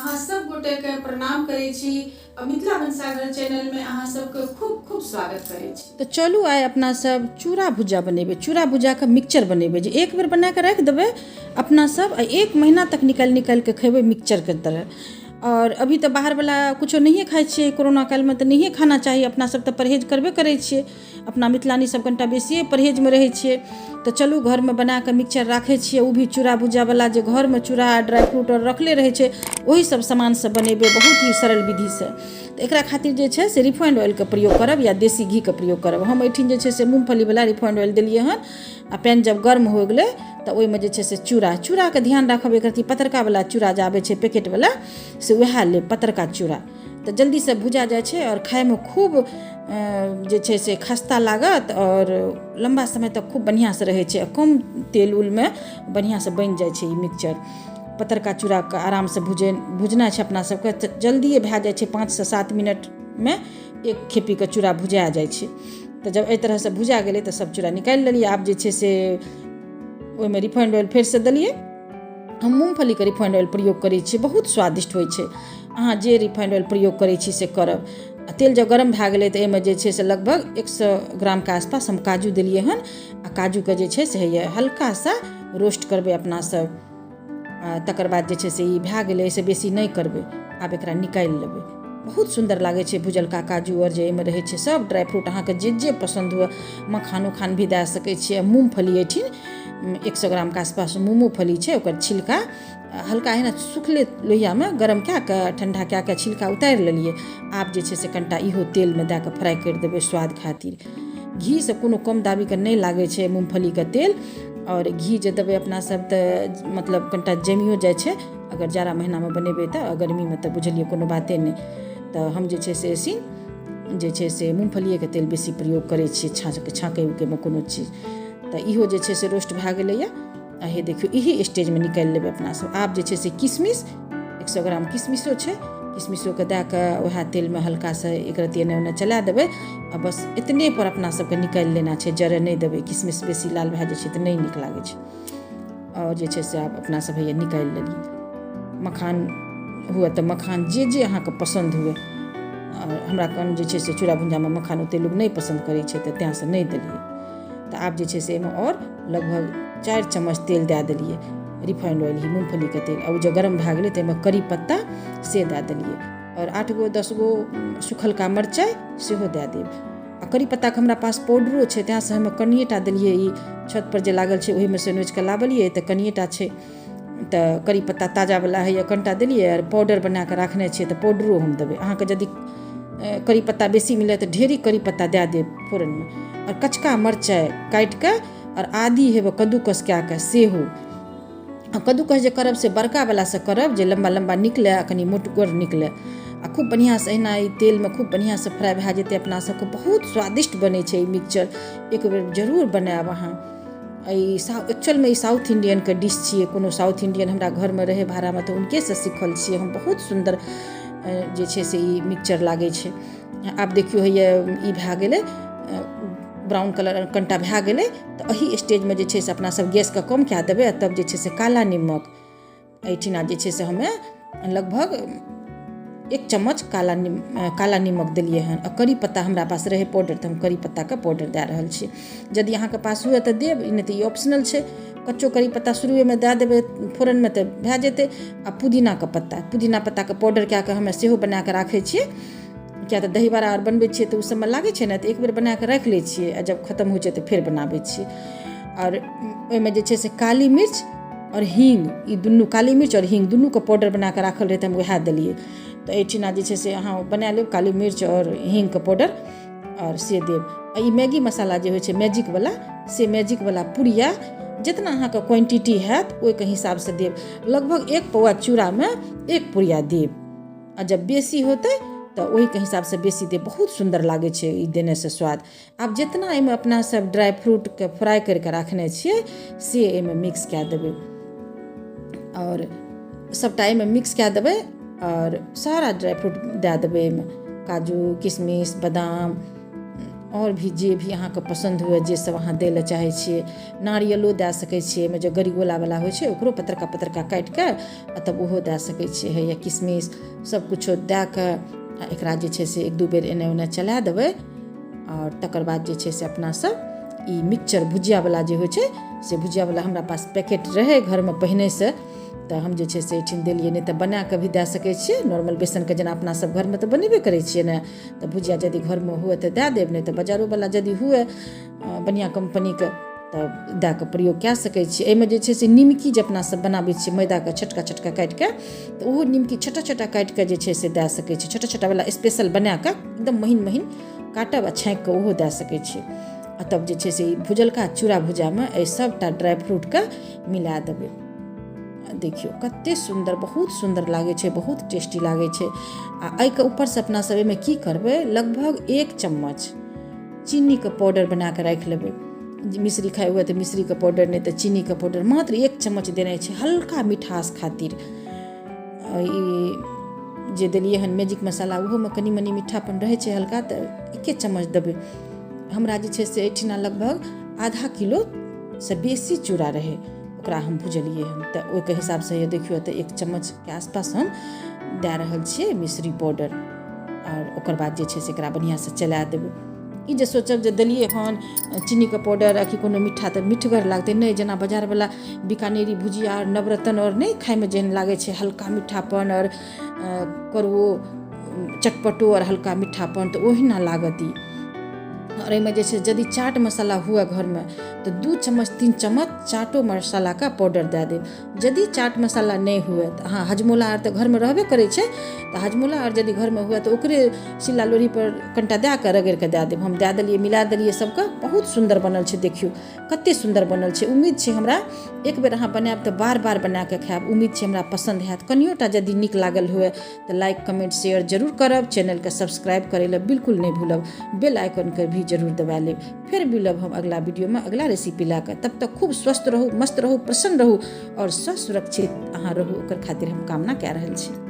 अहाँ सब गोटे के प्रणाम करै छी आ मिथिला भनसाघर चैनल में अहाँ सबके खूब खूब स्वागत करै छी। तऽ चलू आइ अपना सब चूड़ा भुज्जा बनेबै। चूड़ा भुज्जाके मिक्सचर बनेबै जे एक बेर बनाकऽ राखि देबै अपना सब आ एक महीना तक निकालि निकालिके खेबै मिक्सचरके तरह। आओर अभी तऽ बाहरवला किछो नहिए खाइ छियै, कोरोना कालमे तऽ नहिए खाना चाही, अपना सब तऽ परहेज करबे करै छियै। अपना मिथिलानी सब कनिटा बेसिए परहेजमे रहै छियै। तऽ चलू घरमे बनाकऽ मिक्सचर राखै छियै, ओ भी चूड़ा भुज्जावला जे घरमे चूड़ा ड्राइ फ्रूट आओर रखले रहै छै, ओही सब सामानसँ बनेबै बहुत ही सरल विधिसँ। तऽ एकरा खातिर जे छै से रिफाइंड ऑइलके प्रयोग करब या देसी घीके प्रयोग करब। हम एहिठिन जे छै से मूँगफलीवला रिफाइंड ऑइल देलियै हन। आ पैन जब गर्म हो गेलै तऽ ओहिमे जे छै से चूड़ाके ध्यान राखब, एक रत्ती पतरकावला चूड़ा जे आबै छै पैकेटवला, से वएह लेब पतरका चूड़ा, तऽ जल्दीसँ भुजा जाइ छै आओर खाइमे खूब जे छै से खस्ता लागत आओर लम्बा समय तक खूब बढ़िआँसँ रहै छै आ कम तेल उलमे बढ़िआँसँ बनि जाइ छै ई मिक्सचर। पतरका चूड़ाके आरामसँ भुजना छै अपना सबके, तऽ जल्दिए भए जाइ छै, 5 से 7 मिनटमे एक खेपीके चूड़ा भुजा जाइ छै। तऽ जब एहि तरहसँ भुजा गेलै तऽ सब चूड़ा निकालि लेलियै। आब जे छै से ओहिमे रिफाइंड ऑयल फेरसँ देलियै। हम मूँगफलीके रिफाइंड ऑयल प्रयोग करै छियै, बहुत स्वादिष्ट होइ छै। अहाँ जे रिफाइंड ऑयल प्रयोग करै छी से करब। आ तेल जब गरम भए गेलै तऽ एहिमे जे छै से लगभग 100 ग्रामके आसपास हम काजू देलियै हन। आ काजूके जे छै से होइए हल्का सा रोस्ट करबै अपना सब। आ तकर बाद जे छै से ई भए गेलै, एहिसँ बेसी नहि करबै। आब एकरा निकालि लेबै। बहुत सुन्दर लागै छै भुजलका काजू आओर जे एहिमे रहै छै सब ड्राइ फ्रूट, अहाँके जे जे पसन्द हुए, मखान उखान भी दए सकै छियै। मूँगफली एहिठिन 100 ग्रामके आसपास मूँगफली छै, ओकर छिलका हल्का एहिना सुखले लोहियामे गरम कए कऽ ठण्डा कए कऽ छिलका उतारि लेलियै। आब जे छै से कनिटा इहो तेलमे दए कऽ फ्राइ करि देबै स्वाद खातिर। घीसँ कोनो कम दाबीके नहि लागै छै मूँगफलीके तेल। आओर घी जे देबै अपना सब तऽ मतलब कनिटा जमियो जाइ छै अगर जाड़ा महीनामे बनेबै तऽ, गर्मीमे तऽ बुझलियै कोनो बाते नहि। तऽ हम जे छै से जे छै से मूँगफलिएके तेल बेसी प्रयोग करै छियै छाँकै उकैमे कोनो चीज। तऽ इहो जे छै से रोस्ट भए गेलैए। आ हे देखियौ, इही स्टेजमे निकालि लेबै अपना सब। आब जे छै से किशमिश, 100 ग्राम किशमिशो छै, किशमिशोके दए कऽ उएह तेलमे हल्कासँ एक रत्ती एन्ने ओन्ने चला देबै आ बस एतने पर अपना सबके निकालि लेना छै, जरय नहि देबै। किशमिश बेसी लाल भए जाइ छै तऽ नहि नीक लागै छै। आओर जे छै से आब अपना सब हैया निकालि लेलियै। मखान हुए तऽ मखान, जे जे अहाँके पसन्द हुए। आओर हमरा कन जे छै से चूड़ा भुज्जामे मखान ओतेक लोक नहि पसन्द करै छै, तऽ तैँसँ नहि देलियै। तऽ आब जे छै से एहिमे आओर लगभग 4 चम्मच तेल दए देलियै, रिफाइंड ऑयल ही मूँगफलीके तेल। आ ओ जे गरम भए गेलै तऽ एहिमे करी पत्ता से दए देलियै आओर 8 गो 10 गो सुखलका मरचाइ सेहो दए देब। आ करी पत्ताके हमरा पास पाउडरो छै, तैँसँ हमे कनिए टा देलियै। ई छतपर जे लागल छै ओहिमे से नोचि कऽ लाबलियै तऽ कनिए टा छै। तऽ करी पत्ता ताजावला होइए, कनिटा देलियै आओर पाउडर बना कऽ राखने छियै तऽ पाउडरो हम देबै। अहाँके यदि करी पत्ता बेसी मिलत तऽ ढेरी करी पत्ता दए देब फोरनमे। आओर कचका मरचाइ काटि कऽ आओर आदी हेबै कद्दूकस कए कऽ सेहो। आ कद्दूकस जे करब से बड़कावलासँ करब जे लम्बा लम्बा निकलै आ कनि मोटगर निकलै। आ खूब बढ़िआँसँ एहिना ई तेलमे खूब बढ़िआँसँ फ्राइ भए जेतै अपना सबके, बहुत स्वादिष्ट बनै छै ई मिक्सचर। एक बेर जरूर बनायब अहाँ। ई एक्चुअलमे ई साउथ इण्डियनके डिश छियै। कोनो साउथ इण्डियन हमरा घरमे रहै भाड़ामे तऽ हुनकेसँ सीखल छियै हम। बहुत सुन्दर जे छै से ई मिक्सचर लागै छै। आब देखियौ, हैया ई भए गेलै, ब्राउन कलर कनिटा भए गेलै। तऽ एही स्टेजमे जे छै से अपना सब गैसके कम कए देबै आ तब जे छै से काला निमक एहिठिना जे छै से हमे लगभग 1 चम्मच काला निमक देलियै हन। आ करी पत्ता हमरा पास रहै पाउडर, तऽ हम करी पत्ताके पाउडर दए रहल छी। यदि अहाँके पास हुए तऽ देब, नहि तऽ ई ऑप्शनल छै। कच्चो करी पत्ता शुरुएमे दए देबै फोरनमे तऽ भए जेतै। आ पुदीनाके पत्ता, पुदीना पत्ताके पाउडर कए कऽ हमे सेहो बना कऽ राखै छियै, किया तऽ दही बड़ा आर बनबै छियै तऽ ओ सबमे लागै छै ने, तऽ एक बेर बना कऽ राखि लै छियै आ जब खतम होइ छै तऽ फेर बनाबै छियै। आओर ओहिमे जे छै से काली मिर्च आओर हींग, ई दुनू, काली मिर्च आओर हींग दुनूके पाउडर बना कऽ राखल रहै तऽ हम उएह देलियै। तऽ एहिठिना जे छै से अहाँ बना लेब काली मिर्च आओर हींगके पाउडर आओर से देब। आ ई मैगी मसाला जे होइ छै मैजिकवला, से मैजिकवला पुड़िया जितना अहाँके क्वान्टिटी हैत ओहिके हिसाबसँ देब। लगभग 1 पौआ चूड़ामे 1 पुड़िया देब आ जब बेसी होतै तऽ ओहिके हिसाबसँ बेसी देब। बहुत सुन्दर लागै छै ई देनेसँ स्वाद। आब जितना एहिमे अपना सब ड्राइ फ्रूटके फ्राइ करिके राखने छियै से एहिमे मिक्स कए देबै आओर सबटा एहिमे मिक्स कए देबै आओर सारा ड्राइ फ्रूट दए देबै एहिमे, काजू, किशमिश, बादाम आओर भी जे भी अहाँके पसन्द हुए, जे सब अहाँ दै लए चाहै छियै, नारियलो दए सकै छियै। एहिमे जे गरिगोलावला होइ छै ओकरो पतरका पतरका काटिके आ तब ओहो दए सकै छियै। हैया किशमिश सब किछो दए कऽ आ एकरा जे छै से एक दू बेर एने ओने चला देबै। आओर तकर बाद जे छै से अपना सब ई मिक्सचर भुजियावला जे होइ छै से भुजियावला हमरा पास पैकेट रहै घरमे पहिनेसँ, तऽ हम जे छै से एहिठिन देलियै, नहि तऽ बनाकऽ भी दए सकै छियै। नॉर्मल बेसनके जेना अपना सब घरमे तऽ बनेबे करै छियै ने, तऽ भुजिया यदि घरमे हुए तऽ दए देब, नहि तऽ बजारोवला यदि हुए बढ़िआँ कम्पनीके तऽ दए कऽ प्रयोग कए सकै छियै। एहिमे जे छै से निमकी जे अपना सब बनाबै छियै मैदाके छोटका छोटका काटिके, तऽ ओहो निमकी छोटा छोटा काटिके जे छै से दए सकै छियै। छोटा छोटावला स्पेशल बनाकऽ एकदम महीन महीन काटब आ छाँकिके ओहो दए सकै छियै। आ तब जे छै से ई भुजलका चूड़ा भुजामे एहि सबटा ड्राइ फ्रूटके मिला देबै। देखियौ कते सुन्दर, बहुत सुन्दर लागै छै, बहुत टेस्टी लागै छै। आ एहिके ऊपरसँ अपना सब एहिमे की करबै, लगभग 1 चम्मच चीनीके पाउडर बनाकऽ राखि लेबै। मिश्री खाइ हुए तऽ मिश्रीके पाउडर, नहि तऽ चीनीके पाउडर मात्र 1 चम्मच देनाइ छै, हल्का मिठास खातिर। ई जे देलियै हन मैजिक मसाला ओहोमे कनि मनि मीठापन रहै छै हल्का, तऽ 1 चम्मच देबै। हमरा जे छै से एहिठिना लगभग आधा किलोसँ बेसी चूड़ा रहै, ओकरा हम भुजलियै हन, तऽ ओहिके हिसाबसँ ये देखियौ तऽ 1 चम्मचके आसपास हम दए रहल छियै मिश्री पाउडर। आओर ओकर बाद जे छै से एकरा बढ़िआँसँ चला देबै। ई जे सोचब जे देलियै हन चीनीके पाउडर आ कि कोनो मीठा तऽ मीठगर लागतै, नहि, जेना बाजारवला बीकानेरी भुजिया आओर नवरत्न आओर नहि खाइमे जेहन लागै छै हल्का मीठापन आओर करुओ चटपटो आओर हल्का मीठापन, तऽ ओहिना लागत ई। आओर एहिमे जे छै यदि चाट मसाला हुए घरमे तऽ 2 चम्मच 3 चम्मच चाटो मसालाके पाउडर दए देब। यदि चाट मसाला नहि हुए तऽ अहाँ हजमोला आर तऽ घरमे रहबे करै छै, तऽ हजमोला आर यदि घरमे हुए तऽ ओकरे सिल्ला लोढ़ीपर कनिटा दए कऽ रगड़िके दए देब। हम दए देलियै, मिला देलियै सबके, बहुत सुन्दर बनल छै। देखियौ कते सुन्दर बनल छै। उम्मीद छै हमरा एक बेर अहाँ बनायब तऽ बार बार बनाकऽ खायब। उम्मीद छै हमरा पसन्द हैत। कनियोटा यदि नीक लागल हुए तऽ लाइक कमेंट शेयर जरूर करब। चैनलके सब्सक्राइब करै लए बिल्कुल नहि भूलब। बेल आइकनके भी जरूर दबा लेब। फेर मिलब हम अगला वीडियोमे अगला रेसिपी लए कऽ। तब तक खूब स्वस्थ रहू, मस्त रहू, प्रसन्न रहू और स्वस्थ सुरक्षित अहाँ रहू, ओकर खातिर हम कामना कए रहल छी।